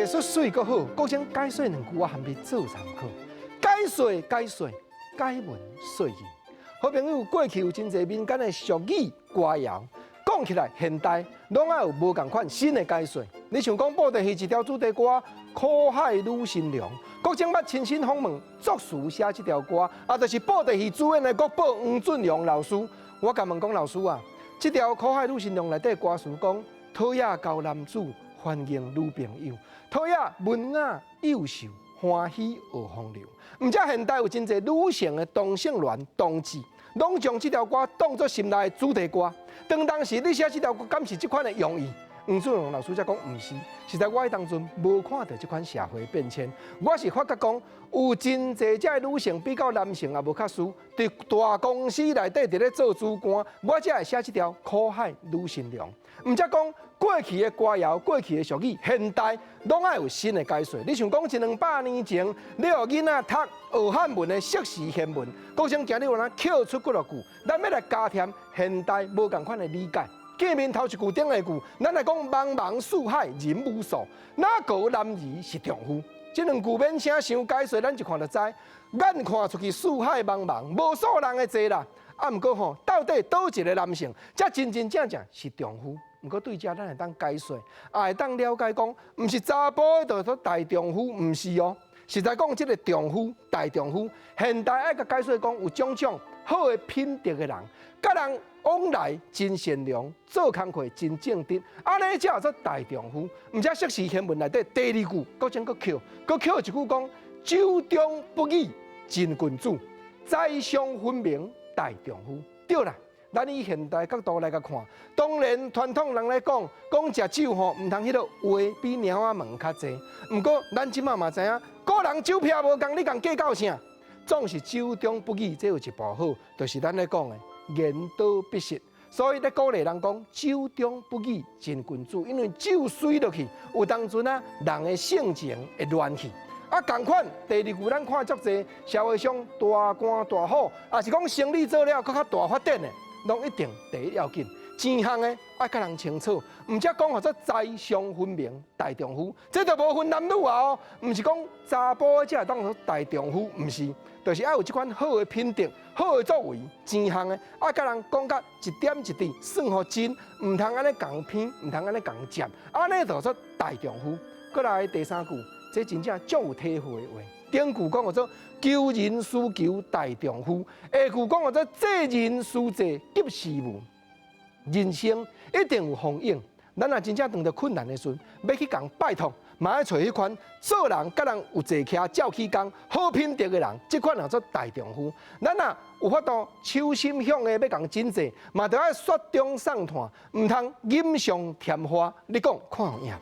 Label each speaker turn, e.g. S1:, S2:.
S1: 說媠閣好，國生解說兩句，我含你做參考。解說解說，解文說字。好朋友，過去有真濟民間的俗語歌謠，講起來現代攏愛有無仝款新的解說。你像講布袋戲一條主題歌《苦海女神龍》，國正捌親身訪問作詞寫這條歌，啊，就是布袋戲主演的國寶黃俊陽老師。我共問講老師啊，這條《苦海女神龍》內底歌詞講，討厭交男子，歡迎女朋友，討厭文雅幼秀，歡喜學風流。毋知現代有真濟女性的同性戀同志，攏將這條歌當作心內的主題歌。當當時你寫這條歌，敢是這款的用意？黃俊榮老師才講毋是，實在我彼當陣無看著這款社會變遷，我是發覺講有真濟這女性比較男性也無較輸，佇大公司內底佇咧做主管，我才會寫這條苦海女神龍。毋才講過去的歌謠、過去的俗語，現代攏愛有新的解說。你像講一兩百年前，你予囡仔讀學漢文的釋時憲文，國生今日有哪抾出幾落句，咱欲來加添現代無仝款的理解。見面頭一句頂下句，咱來講茫茫四海人無數，哪個男兒是丈夫？這兩句免請想解說，咱一看就知。眼看出去四海茫茫，無數人的濟啦。啊，毋過吼，到底佗一个男性，才真真正正是丈夫？毋過對這咱會當解說，也會當了解講，毋是查埔的就做大丈夫，毋是哦。實在講，這个丈夫、大丈夫，現代愛共解說講，有種種好的品德的人，佮人往來真善良，做工課真正直，按呢才叫做大丈夫。毋才釋時憲文內底第二句，閣將閣抾，閣抾一句講：酒中不語真君子，財商分明大丈夫。對啦，咱以現代角度來共看，當然傳統人來講，講食酒吼，毋通彼个話比貓仔問較濟。毋過咱這馬嘛知影，個人酒癖無仝，你共計較啥？總是酒中不語，這有一步好，就是咱咧講的言多必失。所以咧鼓勵人講酒中不語真君子，因為酒媠落去，有當陣啊，人的性情會亂去。啊，仝款第二句咱看足濟社會上大官大虎，抑是講生意做了閣較大發展的，攏一定第一要緊，錢項的愛共人清楚，毋才講號做財商分明大丈夫，這就無分男女啊哦，毋是講查埔的才會當做大丈夫，毋是，就是愛有這款好的品德、好的作為，錢項的愛共人講甲一點一滴算予真，毋通按呢共騙，毋通按呢共佔，按呢就做大丈夫。閣來第三句，這真正足有體會的話。頂句講號做求人斯求大丈夫，下句講號做濟人斯濟急時務。人生一定有風湧，咱若真正遇著困難的時陣，欲去共拜託，嘛愛揣彼款做人佮人有坐徛照起工好品德的人，這款叫做大丈夫。咱若有法度手心向的欲共賑濟，嘛著愛雪中送炭，毋通錦上添花。你講看有影？